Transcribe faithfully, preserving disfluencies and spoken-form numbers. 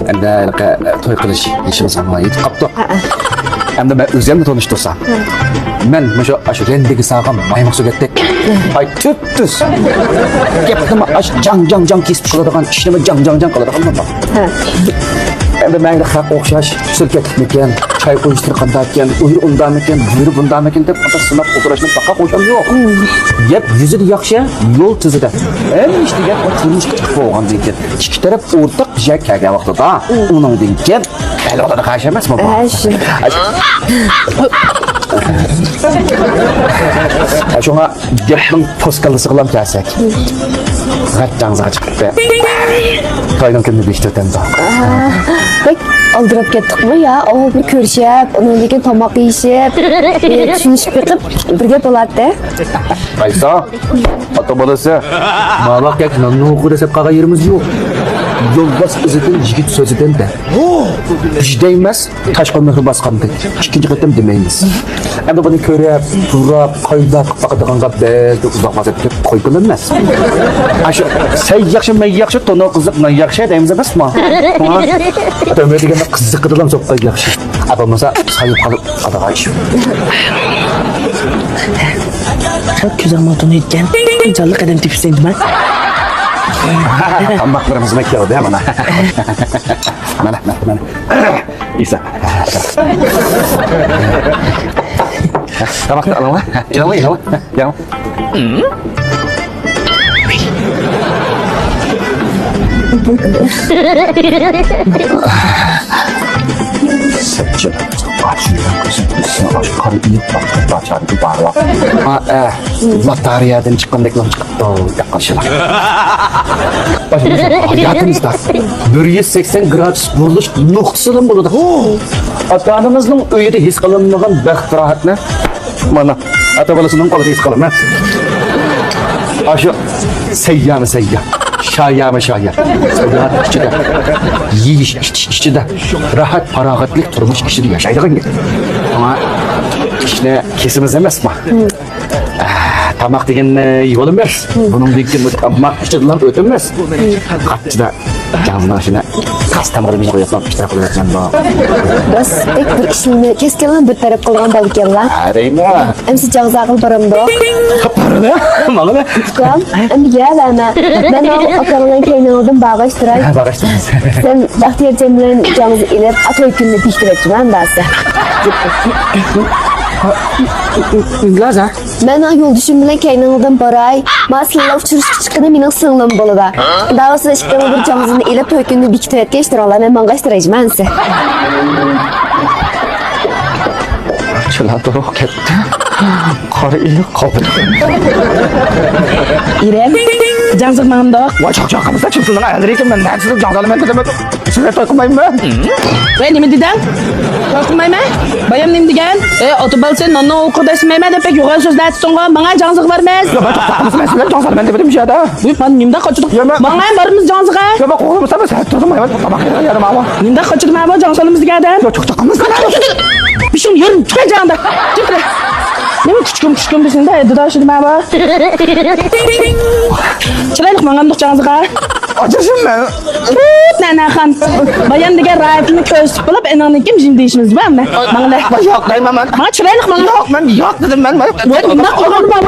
ئەمدى ھېلىقى توي قىلىش يېشىمىزغا يېتىپ قاپتۇ. ئەمدى مەن ئۆزۈمنى تونۇشتۇرسام. مەن مۇشۇ، ئاشۇ رەندىگە سالغان مايمۇق سۆگەتتەك. ئاي، تۈپتۈز. گەپنىمۇ ئاشۇ جاڭ، جاڭ، جاڭ كېسىپ چىقىرىدىغان، ئىشنىمۇ جاڭ، جاڭ، جاڭ قىلىدىغان بولدۇم. ئەمدى مەن خەق ئوخشاش، سۈركەتلىكمىكەن، چاي قۇيۇشلىرى قانداقكەن، ئۇيرى ئۇندامىكەن، بۇيرى بۇندامىكەن دەپ سىناپ ئولتۇرۇشنى باقا قوشام يوق. گەپ يۈزىدە ياخشى، يول تۈزىدە. ھەممە ئىش دېگەن تۇرمۇشقا چىقىپ بولغاندىن كېيىن، ئىككى تەرەپ ئورتاق بىر يەرگە كەلگەن ۋاقتىدا، ئۇنىڭدىن كېيىن ھەل بولىدىغان ئىش ئەمەسمۇ بۇ؟ ھە، شۇ. شۇڭا گەپنىڭ پوسكاللىسىغىلا كەلسەك، غەت جاڭزىغا چىقىپتۇ. توينىڭ كۈنىنى بېكىتىۋېتەمدۇ؟ بەك ئالدىراپ كەتتۇقمۇ يا؟ ئاۋۋال بىر كۆرۈشۈپ، ئۇنىڭدىن كېيىن تاماق يېيىشىپ، بىر چۈشىنىشىپ بېقىپ، بىر گەپ بولاتتى. قايسا؟ ئاتا بالىسى، ماۋاق ياكى ناننى ئوقۇ دەپ قالغان يېرىمىز يوق. يولۋاس ئىزىدىن، يىگىت سۆزىدىن دە. بىز دەيمىز، تاشقا مۆھۈر باسقاندەك. ئىككىنچى قېتىم دېمەيمىز. ئەمدى بۇنى كۆرۈپ، تۇراپ، قايداق باقىدىغانغا بەزىدە ئۇزاق ۋاقىت كۆپ قويغىلى ئەمەس. ئاشۇ سەي ياخشى، مەي ياخشى، تونۇر قىزىق، نان ياخشى دەيمىز ئەمەسمۇ؟ شۇڭا ئۆمۈر دېگەندە قىزىقىدىلا سوققان ياخشى. ئەبولمىسا سايىپ قالىدىغان ئىش. كۆزۈڭ مۇڭ تونۇيدىكەن. جانلىق ئادەم تېپىپسەن دېمە. تاماقلىرىمىزمۇ كەلدى مانا. مانا، مانا، مانا. ئىسا. تاماقنى ئالىڭلار. ئېلىڭلار، ئېلىڭلار. ئېلىڭلار. ھە، ئە، لاتارىيەدىن چىققاندەكلا چىقىپتۇ، دەپ قارىشىلا. ھاياتىمىزدا بىر يۈز سەكسەن گرادۇس بۇرۇلۇش نۇقتىسىدىن بولىدۇ. ئاتا-ئانىمىزنىڭ ئۆيىدە ھېس قىلىنمىغان بەخت-راھەتنى مانا، ئاتا بالىسىنىڭ قولىدا ھېس قىلىمەن. ئاشۇ سەييامۇ سەييا، شايامۇ شايا. ساياھەت ئىچىدە، يېيىش، ئىچىش ئىچىدە، راھەت، پاراغەتلىك تۇرمۇش ئىچىدە ياشايدىغان گەپ. شۇڭا ئىشنى كېسىمىز ئەمەسمۇ؟ ئە، تاماق دېگەن، ئە، يول ئەمەس. بۇنىڭدىن كېيىن بۇ تاماق ئىچىدىلا ئۆتەلمەس. قاچىدا جاڭزىنىڭ ئىشىنى تاس تامغىدا مېنى قويۇپلا ئىشتىراك قىلىۋاتىمەن بۇ. راست، بەك بىر ئىشنى كەسكىنلا بىر تەرەپ قىلغان بالىكەنلا. ھە، دەيمەن. ئەمسە جاڭزاغىلا بارامدۇق؟ بارىلى، ماڭىلى. ئۇكام، ئەمدى گەل ئەمە. مەن ئاكاڭنىڭ كەينىڭىڭدىن باغاشتۇراي. ھە، باغاشتىراي. سەن بەختىيارجان بىلەن جاڭزا ئېلىپ، ئاتوي كۈنىنى بېكىتىۋەتسىمەن داسە. لازا. مەن يولدىشىم بىلەن كەينىڭدىن باراي. ما سىلەر ئۇچرىشىپ چىققىنى مېنىڭ سىڭلىم بولىدۇ. داۋاسىدا ئىككىڭلار بىر جاڭزىنى ئېلىپ، توي كۈنىنى بېكىتىۋەتكەچ تۇرۇڭلار، مەن ماڭغاچ تۇراي جىمەنسە. شۇلار تۇرۇپ كەتتى. قارا ئېلىق قالدى. ئىرەم، جاڭزىغا ماڭدۇق. ۋاي، چاقچاق قىلمىسا، چۈمسىلنىڭ ئەللىرى ئىكەن، مەن نەچچە جاڭزالىمەن دېدىم. سىزگە توي قىلمايمەن. ۋەي، نېمە دېدىڭ؟ توي قىلمايمەن؟ بايام نېمە دېگەن؟ ئەي، ئوتۇ بالىسى، ناننىڭ ئوقۇغا دەشمەيمەن دەپ بەك يوغان سۆزلەر ئېيتتىڭغۇ. ماڭا جاڭزىغا بارىمىز. يا، مەن توختاپ قالمىسا، مەن سىزگە جاڭزالىمەن دېمىدىم شۇ يەردە. ۋۇي، مانا نېمىدەپ قاچىدىڭ؟ يا، مەن ماڭا بارىمىز جاڭزىغا. يا، مەن قورقمىسام، مەن سەت تۇردۇم، مەن تاماق يەيدىغان يەردە ماڭا. نېمىدەپ قاچىدىڭ مانا بۇ جاڭزالىمىز دېگەن ئادەم؟ يا، توختاپ قالمىسا. بېشىڭ يېرىم چۈشكەن جاڭدا. جىم تۇرە. نېمە كۈچكۈم، كۈچكۈم دېسەڭدە، دادا شۇ نېمە بار؟ چىرايلىق ماڭامدۇق جاڭزىغا. ئاجرىشىممەن. نەنەخان. بايام دېگەن رايىتىنى كۆرسىتىپ بولۇپ، ئېنىڭنى كىم جىم دېيىشىمىز بار ئەمدى؟ ماڭلە. ياق دەيمەن مەن. ماڭا چىرايلىق ماڭا. ياق، مەن ياق دېدىم مەن. ۋاي، مۇنداق قىلغان بار.